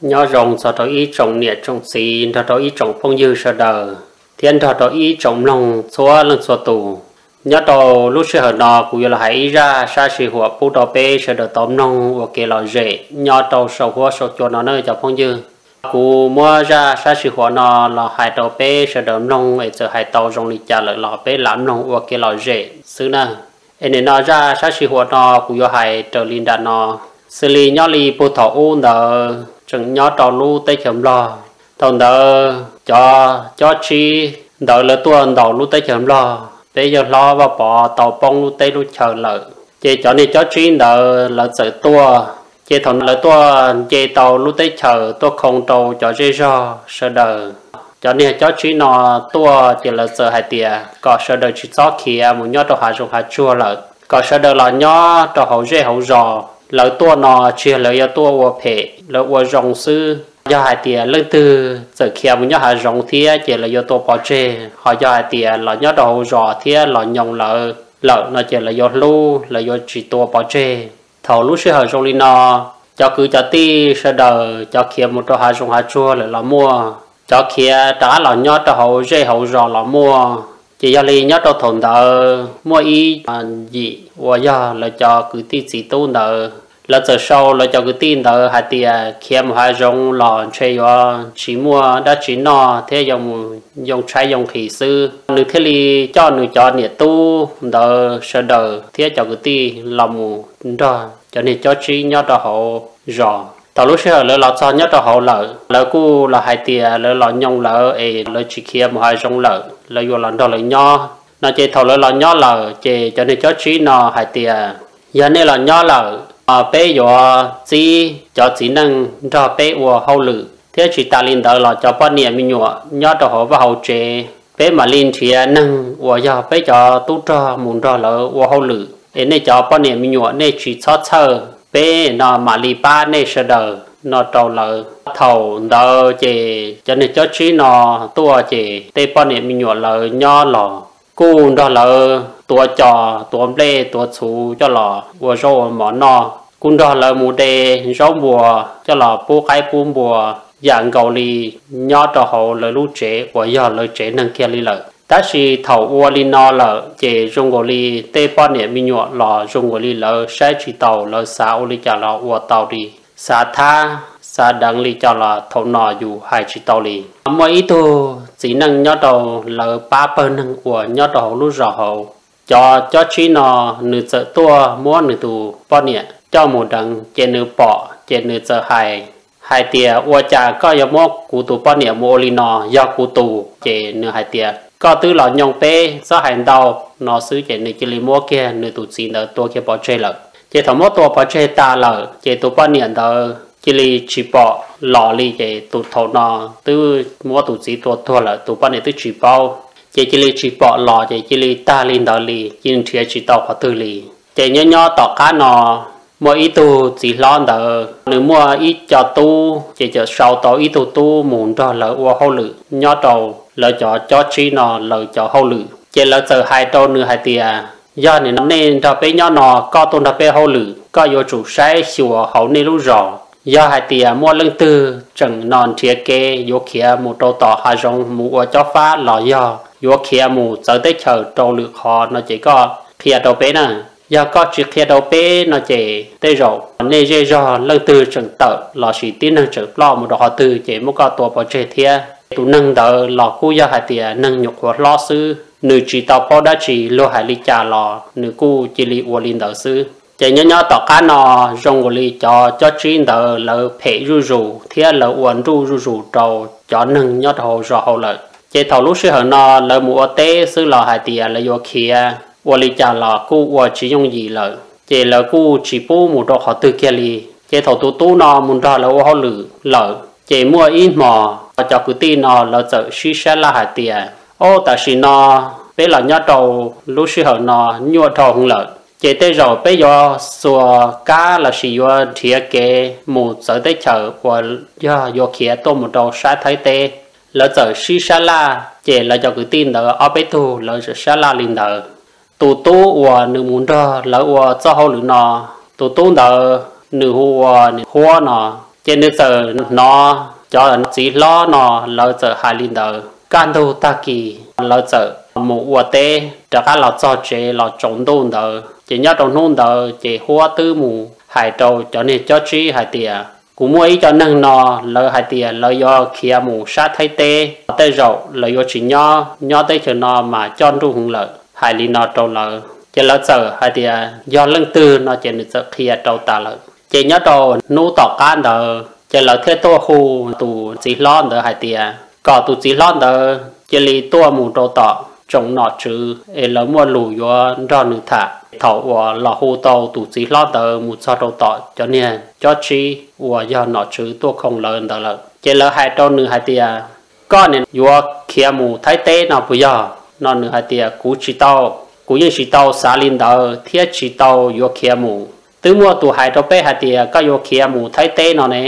Nyob zoo txog rau ib tsoom niam tsoom txiv nrog rau ib tsoom phooj ywg sawv daws thiab nrog rau ib tsoom mloog txhua leej txhua tus. Nyob rau lub sij hawm no kuv yuav los hais ib zaj sab sij huam pub rau peb sawv daws tau mloog ua kev lom zem nyob rau saum huab saum cua no na cov phooj ywg. Kuv muab zaj sab sij huam no los hais rau peb sawv daws mloog es txawm hais tau zoo li cas lawm los peb lam mloog ua kev lom zem xwb na. Es nim no zaj sab sij huam no kuv yuav hais raws li nram no. Xws li nyob li puag thaum ub ntawd tseem nyob rau lub teb chaws Nplog, thaum ntawd cov cob tsib ntawd lawv tuaj ntaus lub teb chaws Nplog, peb yawg hlob Vaj Pov tau poob lub teb lub chaws lawm. Ces cov niag cob tsib ntawd lawv txawm tuaj, ces thaum lawv tuaj nce tau lub teb chaws tuaj khoo rau cov zej zog sawv daws, cov niag cob tsib no tuaj ces lawv txawm hais tias kom sawv daws tsis txhob khiav mus nyob rau hav zoov hav tsuag lawm, kom sawv daws los nyob rau hauv zej hauv zos. Lawv tuaj no tsis yog lawv yuav tuaj ua phem, lawv ua zoo xwb. Yog hais tias leej twg txawm khiav mus nyob hav zoov thiab ces lawv yuav tua pov tseg, ho yog hais tias los nyob rau hauv zos thiab los nyoo lawv lawm no ces lawv yuav hlub, lawv yuav tsis tua pov tseg. Thaum lub sij hawm zoo li no, cov kwv cov tij sawv daws cov khiav mus rau hav zoov hav tsuag lawm los muaj, cov khiav rov qab los nyob rau hauv zej hauv zos los muaj. Ces yog li nyob rau thaum ntawd muaj ib yim uas yog lawv cov kwv tij txiv tub ntawd, lawv txawm sau lawv cov kwv tij ntawd hais tias khiav mus hav zoov los ntshe yuav tsis muaj dab tsi noj thiab yuav mus yoo tshaib yoo nqhis xwb. Nws thiaj li coj nws cov niam tub ntawd sawv daws thiab cov kwv tij los mus nrog cov niag cob tsib nyob rau hauv zos. Thaum lub sij hawm lawv los txog nyob rau hauv lawm, lawv kuj los hais tias lawv los nyoo lawv es lawv tsis khiav mus hav zoov lawm, lawv yuav los nrog lawv nyob no. Ces thaum lawv los nyob lawm ces cov niag cob tsib no hais tias, yog nej los nyob lawm, peb yuav txib cov txiv neej nrog peb ua hauj lwm, thiab tsis tas li ntawd los cov poj niam me nyuam nyob rau hauv vaj hauv tsev, peb mam li nrhiav neeg uas yog peb cov tub rog mus nrog lawv ua hauj lwm, es nej cov poj niam me nyuam nej tsis txhob txhawj, peb no mam li pab nej sawv daws no rau lawv. Thaum ntawd ces cov niag cob tsib no tuaj ces tej poj niam me nyuam lawv nyob los kuj nrog lawv tuav cos tuav nplej tuav txhuv coj los ua zaub ua mov noj, kuj nrog lawv mus de zaub npua coj los pub qaib pub npua yam nkaus li nyob rau hauv lawv lub tsev uas yog lawv tsev neeg kiag li lawm. Tab sis thaum ua li no lawm ces zoo nkaus li tej poj niam me nyuam los zoo nkaus li lawv saib tsis taus, lawv xav ua li cas los ua tau li, xav thab xav deev li cas los thaum no yus hais tsis tau li. Muaj ib tug txiv neej nyob rau lawv pab pawg neeg uas nyob rau hauv lub zos hauv, cov cob tsib no nws txawm tuaj muab nws tus poj niam coj mus deev ces nws pom ces nws txawm hais, hais tias ua cas koj yuav muab kuv tus poj niam mus ua li no, yog kuv tus. Ces nws hais tias koj twb los nyoo peb txhob hais ntau no xwb ces nws cia li muab kiag nws tus txiv ntawd tua kiag pov tseg lawm. Ces thaum muab tua pov tseg tas lawm ces tus poj niam ntawd cia li tsis pom los li, ces tus thaum no twb muab tus txiv tua tuag lawm, tus poj niam twb tsis paub. Ces cia li tsis pom los ces cia li tag li ntawd li, cia li nrhiav tsis tau qhov twg li. Ces nyob nyob tom qab no muaj ib tug txiv hlob ntawd nws muaj ib co tub, ces txawm sau tau ib tug tub mus nrog lawv ua hauj lwm nyob rau lawv cov cob tsib no lawv cov hauj lwm. Ces lawv txawm hais rau nws hais tias yog nim no nej nrog peb nyob no, koj tuaj nrog peb hauj lwm, koj yuav tsum saib xyuas hauv nej lub zos. Yog hais tias muaj leej twg tseem no nrhiav kev yuav khiav mus rau tom hav zoov mus ua cob fab los yog yuav khiav mus txawv teb chaws rau lwm qhov no ces koj qhia rau peb na. Yog koj tsis qhia rau peb no ces tej zaum nej zej zog leej twg tseem tawm lossis tib neeg tseem ploj mus rau qhov twg ces muab koj tua pov tseg thiab. Tus neeg ntawd los kuj yog hais tias neeg nyuam qhuav hlob xwb, nws tsis tau paub dab tsi, luag hais li cas los nws kuj cia li ua li ntawd xwb. Ces nyob nyob tom qab no zoo nkaus li cov cob tsib ntawd lawv phem zuj zus thiab lawv ua nruj zuj zus rau cov neeg nyob rau hauv zos hauv lawm. Ces thaum lub sij hawm no lawv mus ua teb xwb los hais tias lawv yuav khiav ua li cas los kuj ua tsis yooj yim lawm, ces lawv kuj tsis pub mus rau qhov twg kiag li. Ces thaum tus tub no mus nrog lawv ua hauj lwm lawm, ces muaj ib hmos cov kwv tij no lawv txawm sib sab laj hais tias, ob, tam sim no peb los nyob rau lub sij hawm no nyuaj dhau heev lawm, ces tej zaum peb yuav xuas kab lossis yuav nrhiav kev mus txawv teb chaws uas yog yuav khiav tuaj mus rau sab Thaib teb. Lawv txawm sib sab laj, ces lawv cov kwv tij ntawd ob peb tug lawv txawm sab laj li ntawd. Tus tub uas nws mus nrog lawv ua txoj hauj lwm no, tus tub ntawd nws hu ua nws Huab no. Ces nws txawm hnov cov txiv hlob no lawv txawm hais li ntawd. Kaj ntug tag kis lawv txawm mus ua teb rov qab los txog tsev los tsaus ntuj ntawd, ces nyob rau hnub ntawd ces Huab twb mus hais rau cov niag cob tsib hais tias, kuv muaj ib co neeg no, lawv hais tias lawv yuav khiav mus sab Thaib teb, tej zaum lawv yuav tsis nyob, nyob teb chaws no mas coj nruj heev lawm. Hais li no rau lawv ces lawv txawm hais tias yog leej twg no ces nws txawm qhia rau tas lawm. Ces nyob rau hnub tom qab ntawd ces lawv thiaj tuaj hu tus txiv hlob ntawd hais tias kom tus txiv hlob ntawd cia li tuaj mus rau tom tsoom nom tswv es lawv muaj lus yuav nrog nws tham. Thaum uas los hu tau tus txiv hlob ntawd mus txog rau tom cov niag cob tsib uas yog nom tswv tuaj khoo lawv ntawd lawm, ces lawv hais rau nws hais tias, koj nim yuav khiav mus Thaib teb no puas yog? No nws hais tias, kuv tsis tau, kuv yeej tsis tau xav li ntawd thiab tsis tau yuav khiav mus. Twb muaj tus hais rau peb hais tias koj yuav khiav mus Thaib teb no ne,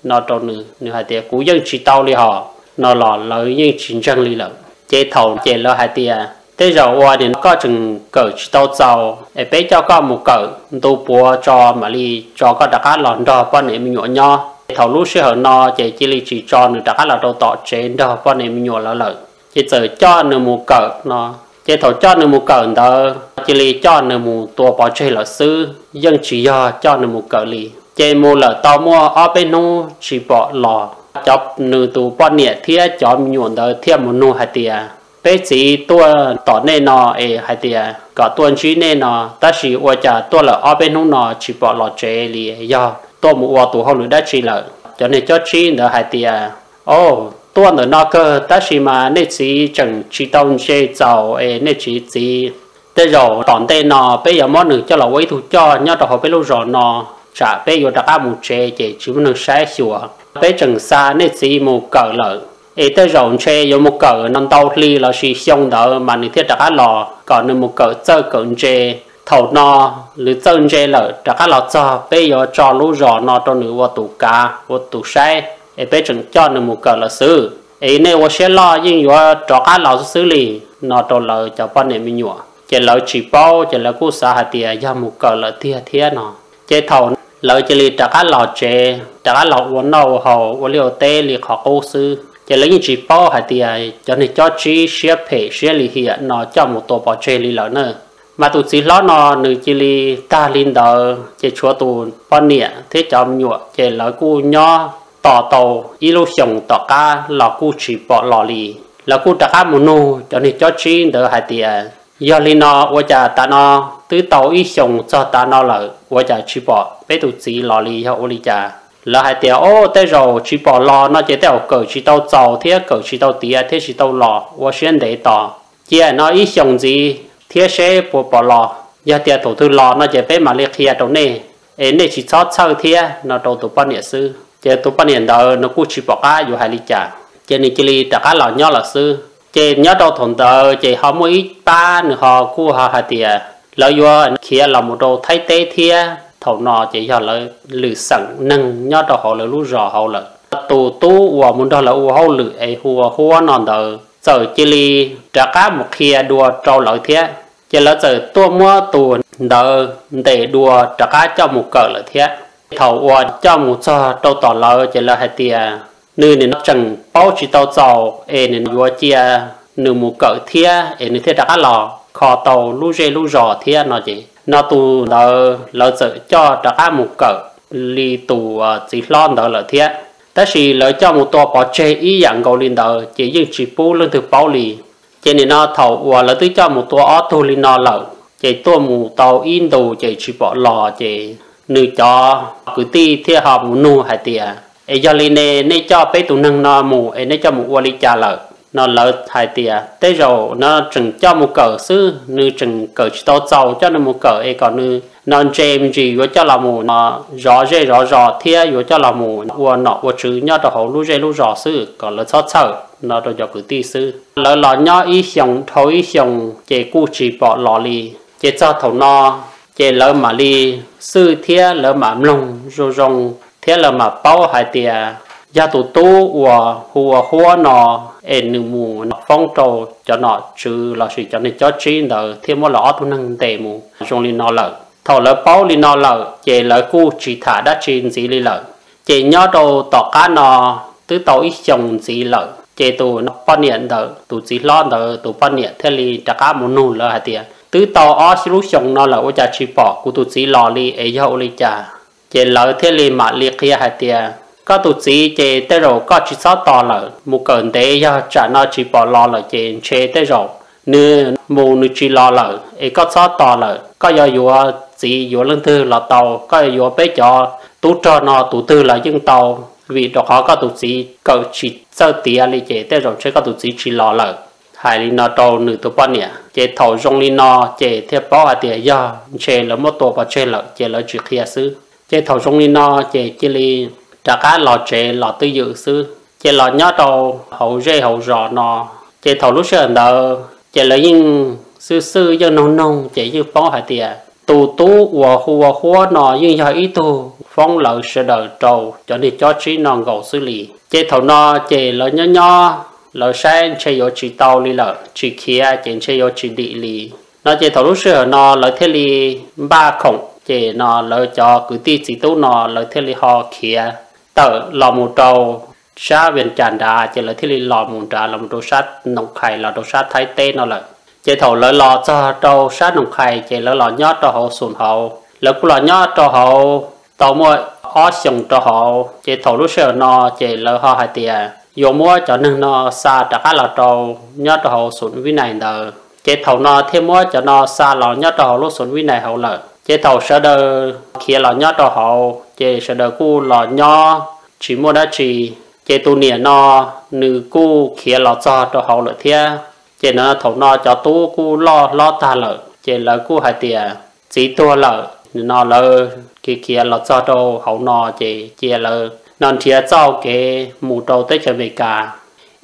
no rau nws. Nws hais tias, kuv yeej tsis tau li hos, no los lawv yeej tsis ntseeg li lawm. Ces thaum ces lawv hais tias, tej zaum ua nim no koj tseem kawm tsis tau txaus es peb coj koj mus kawm ntu puav tso mam li tso koj rov qab los nrog poj niam me nyuam nyob. Thaum lub sij hawm no ces cia li tsis tso nws rov qab los rau tom tsev nrog poj niam me nyuam lawv lawm, ces txawm coj nws mus kawm no. Ces thaum coj nws mus kawm ntawd cia li coj nws mus tua pov tseg lawm xwb, yeej tsis yog coj nws mus kawm li. Ces mus lawm tau muaj ob peb hnub tsis pom los, cov nws tus poj niam thiab cov me nyuam ntawd thiaj mus nug hais tias, peb txiv tuaj tom nej no es hais tias kom tuaj ntsib nej no, tab sis ua cas tuaj lawm ob peb hnub no tsis pom los tsev li, yog tuaj mus ua tus hauj lwm dab tsi lawm? Cov niag cob tsib ntawd hais tias, o, tuaj ntawm no kawg, tab sis mas nej txiv tseem tsis tau ntse txaus es nej txiv, tej zaum tom ntej no peb yuav muab nws coj los ua ib tug coj nyob rau hauv peb lub zos no, tsam peb yuav rov qab mus tsev ces tsis muaj neeg saib xyuas. Peb tseem xa nej txiv mus kawm lawm, es tej zaum ntshe yuav mus kawm no ntau hli lossis xyoo ntawd mas nws thiaj rov qab los, kom nws mus kawm txawj kawm ntse. Thaum no nws txawj ntse lawm rov qab los txog, peb yuav tso lub zos no rau nws ua tus kav ua tus saib, es peb tseem coj nws mus kawm lawm xwb. Es nej ua siab loj, yeej yuav rov qab los xwb xwb li, no rau lawv cov poj niam me nyuam. Ces lawv tsis paub, ces lawv kuj xav hais tias yog mus kawm lawm tiag thiab no. Ces thaum lawv cia li rov qab los tsev, rov qab los ua noj ua haus ua liaj ua teb li qhov qub xwb, ces lawv yeej tsis paub hais tias cov niag cob tsib siab phem siab lim hiam no coj mus tua pov tseg li lawm na. Mas tus txiv hlob no nws cia li tag li ntawd, ces tshuav tus poj niam thiab cov me nyuam, ces lawv kuj nyob tos tau ib lub xyoos tom qab los kuj tsis pom los li. Lawv kuj rov qab mus nug cov niag cob tsib ntawd hais tias, yog li no ua cas tav no twb tau ib xyoos txog tav no lawm ua cas tsis pom peb tus txiv los li, yog ua li cas? Lawv hais tias, o, tej zaum tsis pom los no ces tej zaum kawm tsis tau txaus thiab kawm tsis tau tiav thiab tsis tau los, ua siab ntev tos, cia no ib xyoos ntxiv thiab seb puas pom los. Yog tias thaum twg los no ces peb mam li qhia rau nej, es nej tsis txhob txhawj thiab, no rau tus poj niam xwb. Ces tus poj niam ntawd nws kuj tsis pom qab yuav hais li cas, ces nws cia li rov qab los nyob lawm xwb. Ces nyob rau thaum ntawd ces ho muaj ib pab nws ho kuj ho hais tias lawv yuav khiav los mus rau Thaib teb thiab. Thaum no ces yog lawv lwm xeem neeg nyob rau hauv lawv lub zos hauv lawm. Tus tub uas mus nrog lawv ua hauj lwm es hu ua Huab no ntawd txawm cia li rov qab mus qhia dua rau lawv thiab. Ces lawv txawm tuaj muab tus ntawd ntes dua rov qab coj mus kawm lawm thiab. Thaum uas coj mus txog rau tom lawv ces lawv hais tias, nws nim no tseem paub tsis tau txaus es nim no yuav cia nws mus kawm thiab es nws thiaj rov qab los kho tau lub zej lub zos thiab no ces, no tus ntawd lawv txawm coj rov qab mus kawm li tus txiv hlob ntawd lawm thiab. Tab sis lawv coj mus tua pov tseg ib yam nkaus li ntawd ces yeej tsis pub leej twg paub li. Ces nim no thaum uas lawv twb coj mus tua ob tug li no lawm, ces tuaj mus tau ib ntus ces tsis pom los, ces nws cov kwv tij thiaj ho mus nug hais tias, es yog li ne nej coj peb tus neeg no mus es nej coj mus ua li cas lawm? No lawv hais tias, tej zaum no tseem coj mus kawm xwb, nws tseem kawm tsis tau txaus, coj nws mus kawm es kom nws no ntse me ntsis yuav coj los mus no zov zej zov zos thiab yuav coj los mus ua nom ua tswv nyob rau hauv lub zej lub zos xwb, kom lawv txhob txhawj, no rau cov kwv tij xwb. Lawv los nyob ib xyoos dhau ib xyoos ces kuj tsis pom los li. Ces txog thaum no ces lawv mam li xwj thiab lawv mam mloog zoo zoo thiab lawv mam paub hais tias yog tus tub uas hu ua Huab no es nws mus foob rau cov nom tswv lossis cov neeg cob tsib ntawd thiaj muab lawv ob tug neeg ntes mus zoo li no lawm. Thaum lawv paub li no lawm ces lawv kuj tsis tham dab tsi ntxiv li lawm. Ces nyob rau tom qab no twb tau ib xyoos ntxiv lawm, ces tus poj niam ntawm tus txiv hlob ntawd tus poj niam thiaj li rov qab mus nug lawv hais tias, twb tau ob lub xyoos no lawm ua cas tsis pom kuv tus txiv los li es yog ua li cas? Ces lawv thiaj li mam li qhia hais tias, koj tus txiv ces tej zaum koj tsis txhob tos lawm, mus kawm ntev yog tsam no tsis pom los lawm ces ntshe tej zaum nws mus nws tsis los lawm es koj txhob tos lawm. Koj yuav yuav txiv yuav leej twg los tau, koj yuav yuav peb cov tub rog no tus twg los yeej tau, vim rau qhov koj tus txiv kawm tsis txawj tiav li ces tej zaum ntshe koj tus txiv tsis los lawm. Hais li no rau nws tus poj niam, ces thaum zoo li no ces thiaj paub hais tias yog ntshe lawv muab tua pov tseg lawm ces lawv tsis qhia xwb. Ces thaum zoo li no ces cia li rov qab los tsev los twj ywm xwb. Ces los nyob rau hauv zej hauv zos no, ces thaum lub sij hawm ntawd ces lawv yeej xwj xwj yeej noog noog ces yeej paub hais tias tus tub uas hu ua Huab no yeej yog ib tug foob lawv sawv daws rau cov niag cob tsib no nkaus xwb li. Ces thaum no ces lawv nyob nyob, lawv saib ntshe yuav tsis tau li lawm, tsis khiav ces ntshe yuav tsis dim li no. Ces thaum lub sij hawm no lawv thiaj li npaj khoom, ces no lawv cov kwv tij txiv tub no lawv thiaj li ho khiav tawm los mus rau sab Vias Cas nrad, ces lawv thiaj li los mus nrad los mus rau sab Noos Qhais los rau sab Thaib teb no lawm. Ces thaum lawv los txog rau sab Noos Qhais ces lawv los nyob rau hauv xum hauv, lawv kuj los nyob rau hauv tau muaj ob xyoos rau hauv. Ces thaum lub sij hawm no ces lawv ho hais tias yuav muab cov neeg no xa rov qab los rau nyob rau hauv xum Vib Nais ntawd. Ces thaum no thiaj muab cov no xa los nyob rau hauv lub xum Vib Nais hauv lawm. Ces thaum sawv daws khiav los nyob rau hauv ces sawv daws kuj los nyob tsis muaj dab tsi. Ces tus niam no nws kuj khiav los txog rau hauv lawm thiab. Ces no thaum no cov tub kuj loj hlob tag lawm ces lawv kuj hais tias txiv tuag lawm no, lawv khiav khiav los txog rau hauv no ces cia lawv no nrhiav txoj kev mus rau teb chaws Amelikas.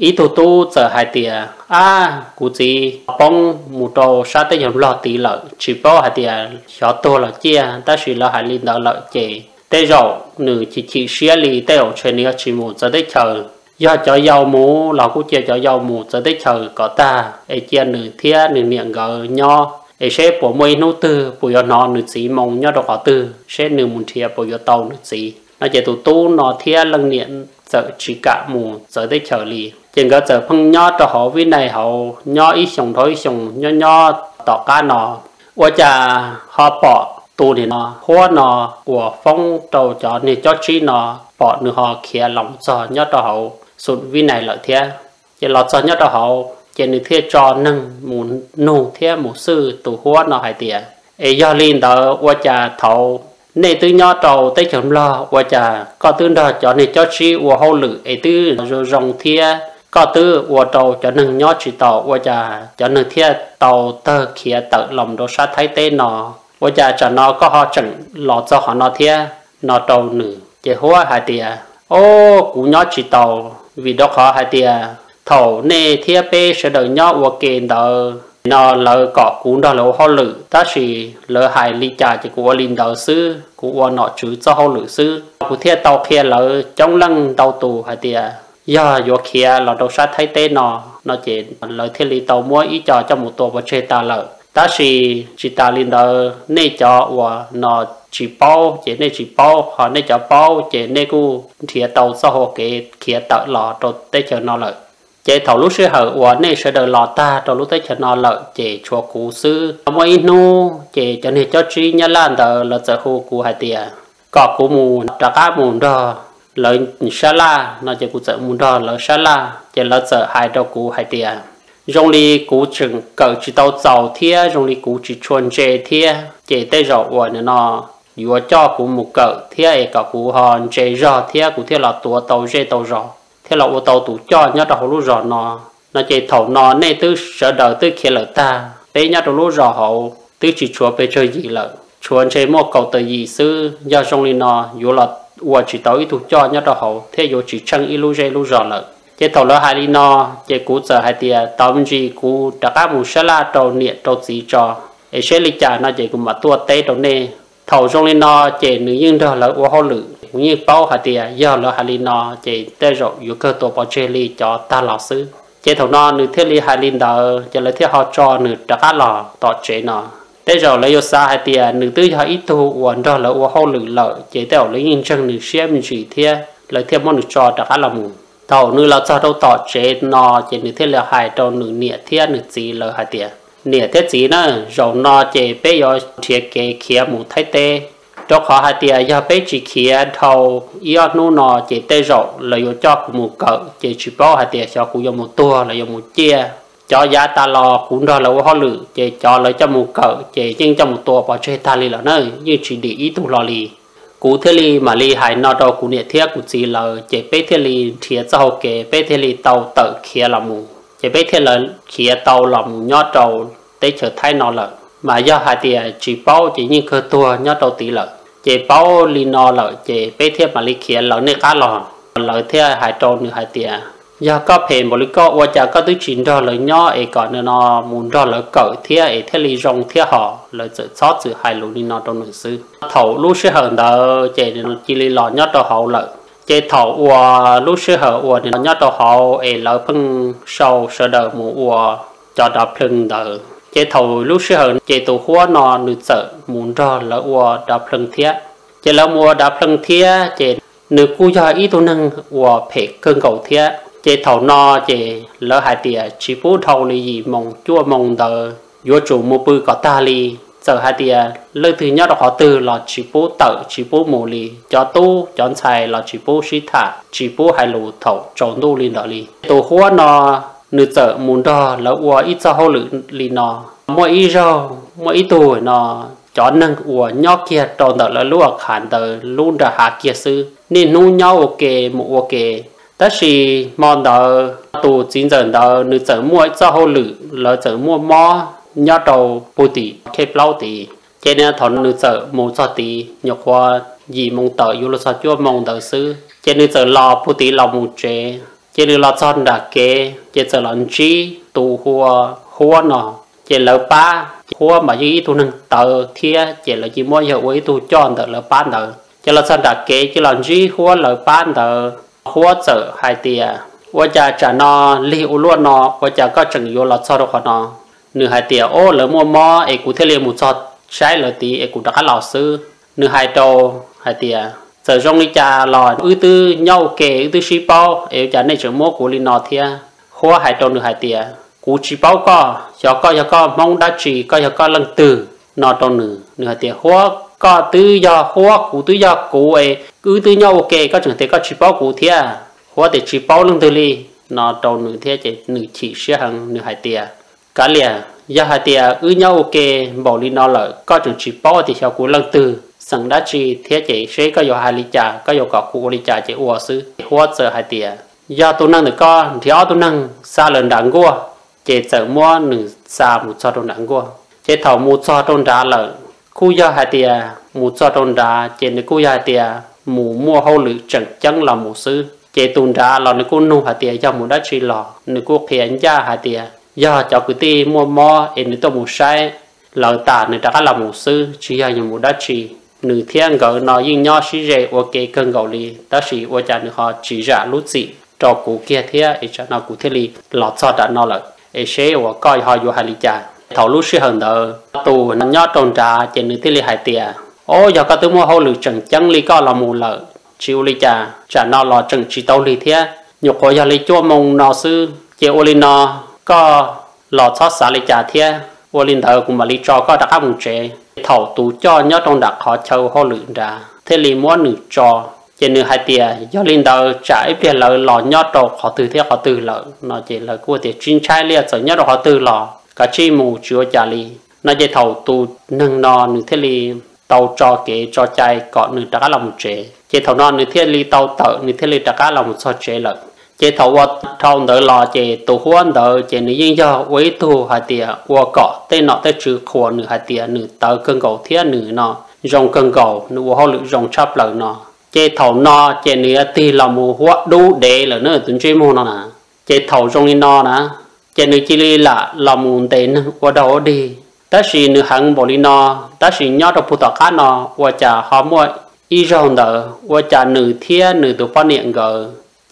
Ib tug tub txawm hais tias, ab, kuv txiv poob mus rau sab teb chaws Nplog tid lawm, tsis paub hais tias xyov tuag los ciaj, tab sis lawv hais li ntawd lawm ces tej zaum nws chim chim siab li, tej zaum ntshe nws yuav tsis mus txawv teb chaws. Yog cov yau mus los kuj cia cov yau mus txawv teb chaws kom tag es cia nws thiab nws niam nkawd nyob es seb puas muaj ib hnub twg puas yuav hnov nws txiv moo nyob rau qhov twg, seb nws mus nrhiav puas yuav tau nws txiv no. Ces tus tub no thiab leej niam txawm tsis kam mus txawv teb chaws li, ces nkawd txawm pheej nyob rau hauv Vib Nais hauv nyob ib xyoos dhau ib xyoos, nyob nyob tom qab no ua cas ho pom tus niam no Huab no uas foob rau cov niag cob tsib no, pom nws ho khiav los mus txog nyob rau hauv xum Vib Nais lawm thiab. Ces los txog nyob rau hauv ces nws thiaj tso neeg mus nug thiab mus xwj tus Huab no hais tias, es yog li ntawd ua cas thaum nej twb nyob rau teb chaws Nplog ua cas koj twb nrog cov niag cob tsib ua hauj lwm es twb zoo zoo thiab koj twb ua rau cov neeg nyob tsis taus, ua cas cov neeg thiaj tau tawg khiav tawm los rau sab Thaib teb no? Ua cas tsam no koj ho tseem los txog qhov no thiab? No rau nws ces Huab hais tias, o, kuv nyob tsis taus, vim rau qhov hais tias thaum nej thiab peb sawv daws nyob ua ke ntawd no lawv kom kuv nrog lawv ua hauj lwm, tab sis lawv hais li cas ces kuv ua li ntawd xwb, kuv ua nom tswv txoj hauj lwm xwb. Kuv thiaj tau qhia lawv coob leej ntau tus hais tias yog yuav khiav los rau sab Thaib teb no, no ces lawv thiaj li tau muab ib co coj mus tua pov tseg tas lawm. Tab sis tsis tas li ntawd, nej cov uas no tsis paub ces nej tsis paub, ho nej cov paub ces nej kuj nrhiav tau txoj hau kev khiav tawm los rau teb chaws no lawm. Ces thaum lub sij hawm uas nej sawv daws los tag rau lub teb chaws no lawm ces tshuav kuv xwb. Muaj ib hnub ces cov niag cob tsib Nyab Laj ntawd lawv txawm hu kuv hais tias kom kuv mus rov qab mus nrog lawv sab laj no, ces kuv txawm mus nrog lawv sab laj. Ces lawv txawm hais rau kuv hais tias zoo li kuv tseem kawm tsis tau txaus thiab zoo li kuv tsis tshua ntse thiab, ces tej zaum uas nim no yuav coj kuv mus kawm thiab es kom kuv ho ntse zog thiab kuv thiaj los tuav tau zej tau zos thiab los ua tau tus coj nyob rau hauv lub zos no. No ces thaum no nej twb sawv daws twb khiav lawm tag, peb nyob rau lub zos hauv twb tsis tshuav pes tsawg yim lawm, tshuav ntshe muaj kaum tawm yim xwb. Yog zoo li no yuav los ua tsis tau ib tug coj nyob rau hauv thiab yuav tsis tsheej ib lub zej lub zos lawm. Ces thaum lawv hais li no, ces kuv txawm hais tias tau me ntsis kuv rov qab mus sab laj rau niam rau txiv tso, es seb li cas no ces kuv mam tuaj teb rau nej. Thaum zoo li no ces nws yeej nrog lawv ua hauj lwm, kuv yeej paub hais tias yog lawv hais li no ces tej zaum yuav kawg tua pov tseg li cov tag los xwb. Ces thaum no nws thiaj li hais li ntawd, ces lawv thiaj ho tso nws rov qab los tom tsev no. Tej zaum lawv yuav xav hais tias nws twb yog ib tug uas nrog lawv ua hauj lwm lawm, ces tej zaum lawv yeej ntseeg nws siab me ntsis thiab lawv thiaj muab nws tso rov qab los mus. Thaum nws los txog rau tom tsev no ces nws thiaj li hais rau nws niam thiab nws txiv lawv hais tias, niam thiab txiv na, zaum no ces peb yuav nrhiav kev khiav mus Thaib teb, rau qhov hais tias yog peb tsis khiav dhau ib ob hnub no ces tej zaum lawv yuav coj kuv mus kawm, ces tsis paub hais tias xyov kuv yuav mus tuag los yuav mus ciaj. Cov yav tas los kuv nrog lawv ua hauj lwm, ces cov lawv coj mus kawm ces yeej coj mus tua pov tseg tag li lawm na, yeej tsis dim ib tug hlo li. Kuv thiaj li mam li hais no rau kuv niam thiab kuv txiv lawv, ces peb thiaj li nrhiav txoj hau kev, peb thiaj li tau tawm khiav los mus, ces peb thiaj li khiav tau los mus nyob rau teb chaws Thaib no lawm. Mas yog hais tias tsis paub ces yeej kawg tuag nyob rau tid lawm, ces paub li no lawm ces peb thiaj mam li khiav lawv nej qab los. Lawv thiaj hais rau nws hais tias, yog koj phem npaum li koj ua cas koj twb tsis nrog lawv nyob es kom nws no mus nrog lawv kawm thiab es thiaj li zoo thiab hos. Lawv txawm txhob txwm hais lus li no rau nws xwb. Thaum lub sij hawm ntawd ces nws cia li los nyob rau hauv lawm. Ces thaum uas lub sij hawm uas nws los nyob rau hauv es lawv pheej sau sawv daws mus ua cov dav plhees ntawd, ces thaum lub sij hawm ces tus Huab no nws txawm mus nrog lawv ua dav plhees thiab. Ces lawv mus ua dav plhees thiab ces nws kuj yog ib tug neeg uas phem kawg nkaus thiab. Ces thaum no ces lawv hais tias tsis pub dhau li yim moos cuaj moos ntawd, yuav tsum mus pw kom tag li. Txawm hais tias leej twg nyob rau qhov twg los tsis pub tawm tsis pub mus li, cov tub cov ntxhais los tsis pub sib tham tsis pub hais lus thaum tsaus ntuj li ntawd li. Tus Huab no nws txawm mus nrog lawv ua ib txoj hauj lwm li no. Muaj ib zaug muaj ib tug no, cov neeg uas nyob kiag rau ntawm lawv lub a khav ntawd lub nram hav kiag xwb, niaj hnub nyob ua ke mus ua ke. Tab sis hmo ntawd tus txiv ntxawm ntawd nws txawm muaj txoj hauj lwm, lawv txawm muaj mob nyob rau puag tim khej plaub tid. Ces nws thaum nws txawm mus txog tid nyuam qhuav yim moos tawm yuav luag txog cuaj moos ntawd xwb, ces nws txawm los puag tid los mus tsev. Ces nws los txog nram kev ces txawm los ntsib tus hu ua Huab no. Ces lawv pab, Huab mas yeej ib tug neeg tawv thiab ces lawv cia muab yawg ua ib tug coj ntawm lawv pab ntawd. Ces los txog nram kev cia los ntsib Huab lawv pab ntawd. Huab txawm hais tias, ua cas tsam no lig ua luaj no ua cas koj tseem yuav los txog rau qhov no? Nws hais tias, o, lawv muaj mob es kuv thiaj li mus txog saib lawv tid es kuv rov qab los xwb. Nws hais rau hais tias, txawm zoo li cas los wb twb nyob ua ke wb twb sib paub es ua cas nej tseem muab kuv li no thiab? Huab hais rau nws hais tias, kuv tsis paub koj, xyov koj yog koj Hmoob dab tsi, koj yog koj leej twg? No rau nws. Nws hais tias, Huab, koj twb yog Huab, kuv twb yog kuv es wb twb nyob ua ke, koj tseem tias koj tsis paub kuv thiab. Huab tias, tsis paub leej twg li. No rau nws thiab ces nws chim siab heev, nws hais tias, kav liam, yog hais tias wb nyob ua ke npaum li no lawm koj tseem tsis paub tias xyov kuv leej twg xeem dab tsi thiab ces seb koj yuav hais li cas, koj yuav kom kuv ua li cas ces ua xwb. Huab txawm hais tias, yog tus neeg ntawm koj nrhiav ob tug neeg xa lawm nram nkuaj, ces txawm muab nws xa mus txog rau nram nkuaj. Ces thaum mus txog rau nrad lawm, kuj yog hais tias mus txog rau nrad ces nws kuj yog hais tias mus muaj hauj lwm tseem ceeb los mus xwb. Ces tus nrad los nws kuj nug hais tias yog mus dab tsi los, nws kuj qhia ncaj hais tias yog cov kwv tij muaj mob es nws tuaj mus saib lawv tas nws rov qab los mus xwb, tsis yog yog mus dab tsi. Nws thiab nkawd no yeej nyob sib ze ua ke kawg nkaus li, tab sis ua cas nws ho tsis zam lub txim rau kuv kiag thiab es tsam no kuv thiaj li los txog nram no lawm, es seb uas koj ho yuav hais li cas. Thaum lub sij hawm ntawd tus nyob rau nrad ces nws thiaj li hais tias, o, yog koj twb muaj hauj lwm tseem ceeb li koj los mus lawm, tsis ua li cas, tsam no los tseem tsis tau lig thiab, nyuam qhuav yog li cuaj moo no xwb, ces ua li no koj los txhob xav li cas thiab, ua li ntawd kuv mam li tso koj rov qab mus tsev. Thaum tus coj nyob rau nram qhov chaw hauj lwm nrad thiaj li muab nws tso, ces nws hais tias yog li ntawd tsam ib pliag lawv los nyob rau qhov twg thiab qhov twg lawm no ces lawv kuj tias tsis ntshai li, txawm nyob rau qhov twg los kav tsij mus tsis ua cas li. No ces thaum tus neeg no nws thiaj li tau tso kev tso cai kom nws rov qab los mus tsev. Ces thaum no nws thiaj li tau tawm, nws thiaj li rov qab los mus txog tsev lawm. Ces thaum ua dhau ntawd los ces tus Huab ntawd ces nws yeej yog ua ib tug hais tias ua kom tej nom tej tswv qhuas nws hais tias nws tawv kawg nkaus thiab nws no zoo kawg nkaus, nws ua hauj lwm zoo tshaj plaws no. Ces thaum no ces nws yuav tig los mus huab dub dev lawm na tus ntsej muag no na. Ces thaum zoo li no na, ces nws cia li lam los mus ntes neeg ua dog ua dig. Tab sis nws heev npaum li no, tab sis nyob rau puag tom qab no ua cas ho muaj ib zaug ntawd ua cas nws thiab nws tus poj niam nkawd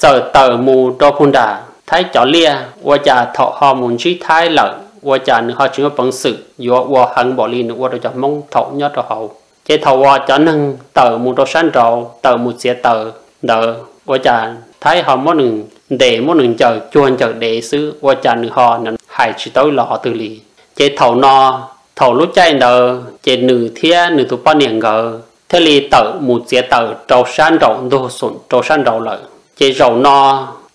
txawm tawm mus rau puag nram Thaib cov liaj, ua cas thaum ho mus ntsib Thaib lawm ua cas nws ho tsis muaj peev xwm yuav ua heev npaum li nws ua rau cov Hmoob thaum nyob rau hauv. Ces thaum uas cov neeg tawm mus rau sab nraud, tawm mus txiav taws ntawd, ua cas Thaib ho muab nws ntes, muab nws ncaws cuag ncaws dev xwb, ua cas nws ho hais tsis tau los qhov twg li. Ces thaum no, thaum lub caij ntawd ces nws thiab nws tus poj niam nkawd thiaj li tawm mus txiav taws rau sab nraum ntug xum rau sab nraud lawm. Ces zaum no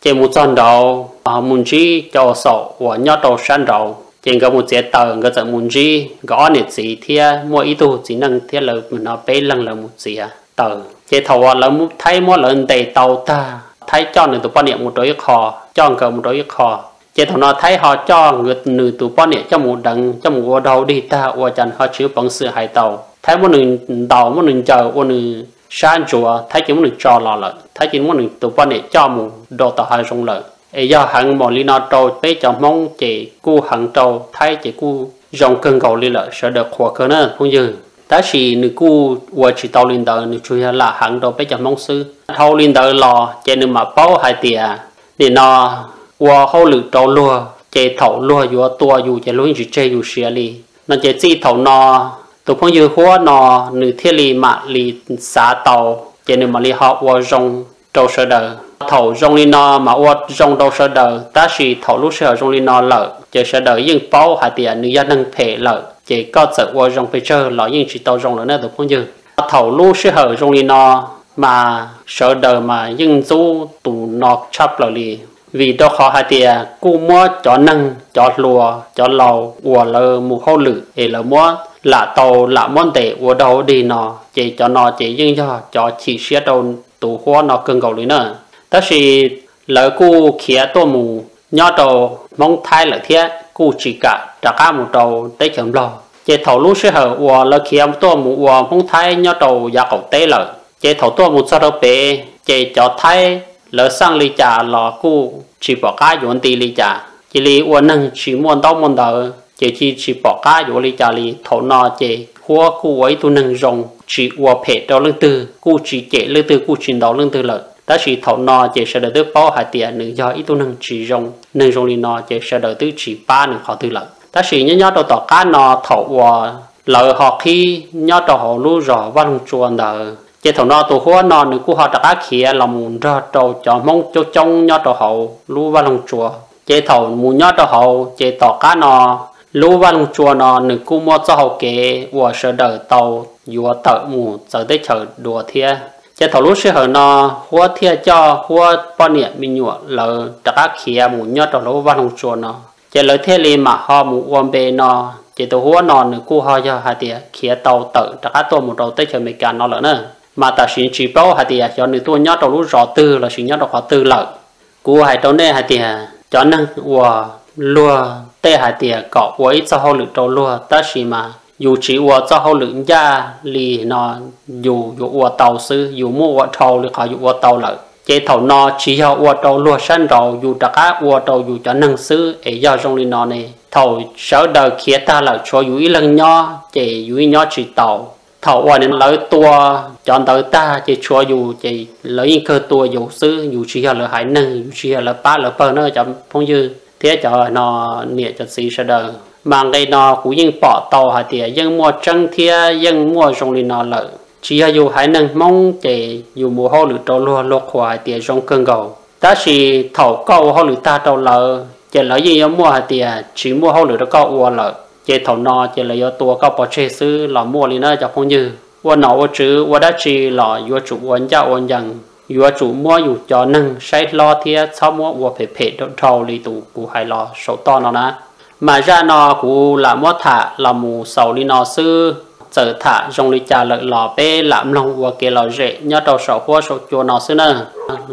ces mus txog nraud, mus ntsib cov ua xaum uas nyob rau sab nraud, ces nkawd mus txiav taws, nkawd txawm mus ntsib nkawd ob niam txiv thiab muaj ib tug txiv neej thiab lawv no peb leeg lawv mus txiav taws. Ces thaum uas lawv, Thaib muab lawv ntes tau tag, Thaib coj nws tus poj niam mus rau ib qho, coj nkawd mus rau ib qho. Ces thaum no Thaib ho coj nws tus poj niam coj mus deev, coj mus ua dog dig tag, ua cas nws ho tsis muaj peev xwm hais tau. Thaib muab nws ntaus, muab nws ncaws ua nws sab ntsuav, Thaib cia muab nws tso los lawm, Thaib cia muab nws tus poj niam coj mus rau tom hav zoov lawm. Es yog heev npaum li no rau peb cov Hmoob ces kuj heev, rau Thaib ces kuj zoo kawg nkaus li lawm, sawv daws qhuas kawg na phooj ywg. Tab sis nws kuj ua tsis tau li ntawd, nws tsuas yog lam heev rau peb cov Hmoob xwb. Dhau li ntawd los ces nws mam paub hais tias nim no ua hauj lwm rau luag ces thaum luag yuav tua yus ces luag yeej tsis tseg yus siav li no. Ces txij thaum no tus phooj ywg Huab no nws thiaj li mam li xav tau, ces nws mam li ho ua zoo rau sawv daws. Thaum zoo li no mas ua zoo rau sawv daws, tab sis thaum lub sij hawm zoo li no lawm ces sawv daws yeej paub hais tias nws yog neeg phem lawm, ces koj txawm ua zoo pes tsawg los yeej tsis tau zoo lawm na tus phooj ywg. Thaum lub sij hawm zoo li no mas sawv daws mas yeej ntxub tus no tshaj plaws li, vim rau qhov hais tias kuj muab cov neeg, cov hluas, cov laus uas lawv mus hauj lwm es lawv muab lam tau lam muab ntes ua dog ua dig no, ces cov no ces yeej yog cov chim siab rau tus Huab no kawg nkaus li na. Tab sis lawv kuj khiav tuaj mus nyob rau Hmoob Thaib lawm thiab, kuj tsis kam rov qab mus rau teb chaws Nplog. Ces thaum lub sij hawm uas lawv khiav tuaj mus ua Hmoob Thaib nyob rau yav qaum teb lawm, ces thaum tuaj mus txog rau pem ces cov Thaib lawv xaj li cas los kuj tsis pom qab yuav nti li cas, cia li ua neeg tsis muaj ntaub muaj ntawv, ces cia tsis pom qab yuav ua li cas li. Thaum no ces Huab kuj ua ib tug neeg zoo, tsis ua phem rau leej twg, kuj tsis cem leej twg, kuj tsis ntaus leej twg lawm. Tab sis thaum no ces sawv daws twb paub hais tias nws yog ib tug neeg tsis zoo, neeg zoo li no ces sawv daws twb tsis pab nws qhov twg lawm. Tab sis nyob nyob rau tom qab no thaum uas lawv ho qhib nyob rau hauv lub zos Vaj Loog Tsua ntawd, ces thaum no tus Huab no nws kuj ho rov qab khiav los mus nrog rau cov Hmoob coob coob nyob rau hauv lub Vaj Loog Tsua. Ces thaum mus nyob rau hauv ces tom qab no lub Vaj Loog Tsua no nws kuj muaj txoj hau kev uas sawv daws tau yuav tawm mus txawv teb chaws dua thiab. Ces thaum lub sij hawm no Huab thiaj coj Huab poj niam me nyuam lawv rov qab khiav mus nyob rau lub Vaj Loog Tsua no. Ces lawv thiaj li mam ho mus ua npe no. Ces tus Huab no nws kuj ho yog hais tias khiav tau tawm rov qab tuaj mus rau teb chaws Amelikas no lawm na. Mas tam sim tsis paub hais tias xyov nws tuaj nyob rau lub zos twg lossis nyob rau qhov twg lawm. Kuv hais rau nej hais tias cov neeg uas luag tej hais tias kom ua ib txoj hauj lwm rau luag, tab sis mas yus tsis ua txoj hauj lwm ncaj li no, yus yuav ua tau xwb, yus muab ua dhau li qhov yus ua tau lawm. Ces thaum no tsis yog ua rau luag sab nraud, yus rov qab ua rau yus cov neeg xwb. Es yog zoo li no ne, thaum sawv daws khiav tag lawm tshuav yus ib leeg nyob ces yus yeej nyob tsis tau. Thaum uas lawv tua cov ntawd tag ces tshuav yus ces lawv yeej kawg tua yus xwb, yus tsis yog lawv haiv neeg, yus tsis yog lawv pab lawv pawg na cov phooj ywg thiab cov no niam cov txiv sawv daws. Mas nqe no kuv yeej pom tau hais tias yeej muaj tseeb thiab yeej muaj zoo li no lawm. Tsis yog yus haiv neeg Hmoob ces yus mus hauj lwm rau luag, luag qhuas hais tias zoo kawg nkaus, tab sis thaum koj ua hauj lwm tag rau lawv ces lawv yeej yuav muaj hais tias tsis muaj hauj lwm rau koj ua lawm, ces thaum no ces lawv yuav tua koj pov tseg xwb los muaj li na cov phooj ywg. Ua nom ua tswv ua dab tsi los yuav tsum ua ncaj ua ncees, yuav tsum muab yus cov neeg saib hlob thiab txhob muab ua phem phem dhau li tus kuv hais los saum toj no na. Mas zaj no kuv lam muab tham los mus xaus li no xwb, txawm tham zoo li cas lawm los peb lam mloog ua kev lom zem nyob rau saum huab saum cua no xwb na.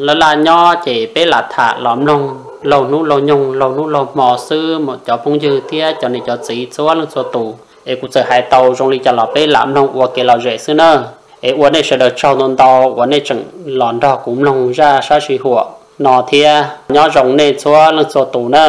Laj laj nyob ces peb lam tham los mloog laug hnub laug nyoog laug hnub laug hmo xwb mas cov phooj ywg thiab cov niam cov txiv txhua leej txhua tus. Es kuv txawm hais tau zoo li cas los peb lam mloog ua kev lom zem xwb na. Es ua nej sawv daws tsaug ntau ntau uas nej tseem los nrog kuv mloog zaj sab sij huam no thiab nyob zoo nej txhua leej txhua tus na.